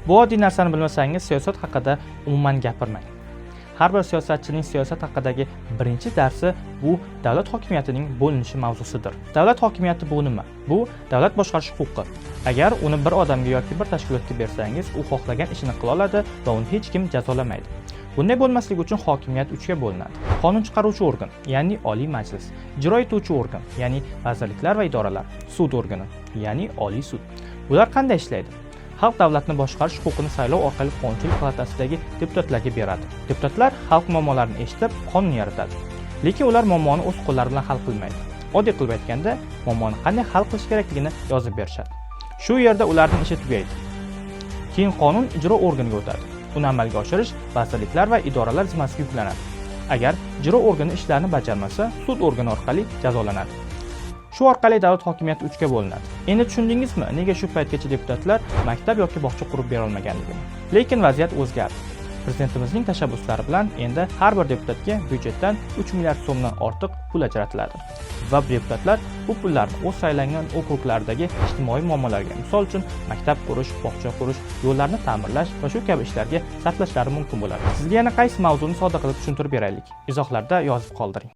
Bu oddiy narsani bilmasangiz, siyosat haqida umuman gapirmang. Har bir siyosatchining siyosat haqidagi birinchi darsi bu davlat hokimiyatining bo'linishi mavzusidir. Davlat hokimiyati bu nima? Bu davlat boshqarish huquqi. Agar uni bir odamga yoki bir tashkilotga bersangiz, u xohlagan ishini qila oladi va uni hech kim jazolamaydi. Bunday bo'lmasligi uchun hokimiyat uchga bo'linadi. Qonun chiqaruvchi organ, ya'ni Oliy Majlis, ijro etuvchi organ, ya'ni vazirliklar va idoralar, sud organi, ya'ni Oliy sud. Bular qanday ishlaydi? Xalq davlatni boshqarish huquqini saylov orqali Qonunchilik palatasidagi deputatlarga beradi. Deputatlar xalq muammolarini eshitib, qonun yaratadi. Lekin ular muammoni o'z qo'llari bilan hal qilmaydi. Oddiy qilib aytganda, muammoni qanday hal qilish kerakligini yozib berishadi. Shu yerda ularning ishi tugaydi. Keyin qonun ijro organiga o'tadi. Uni amalga oshirish vazirliklar va idoralar zimmasiga yuklanadi. Agar ijro organi ishlarni bajarmasa, sud organi orqali jazolanadi. Shu orqali davlat hokimiyati uchga bo'linadi. Endi tushundingizmi, nega shu paytgacha deputatlar maktab yoki bog'cha qurib bera olmaganligini? Lekin vaziyat o'zgardi. Prezidentimizning tashabbuslari bilan endi har bir deputatga byudjetdan 3 milliard so'mdan ortiq pul ajratiladi. Va deputatlar bu pullarni o'z saylangan okruglaridagi ijtimoiy muammolarga, misol uchun, maktab qurish, bog'cha qurish, yo'llarni ta'mirlash va shu kabi ishlarga sarflashlari mumkin bo'ladi. Sizga yana qaysi mavzuni sodda qilib tushuntirib beraylik? Izohlarda yozib qoldiring.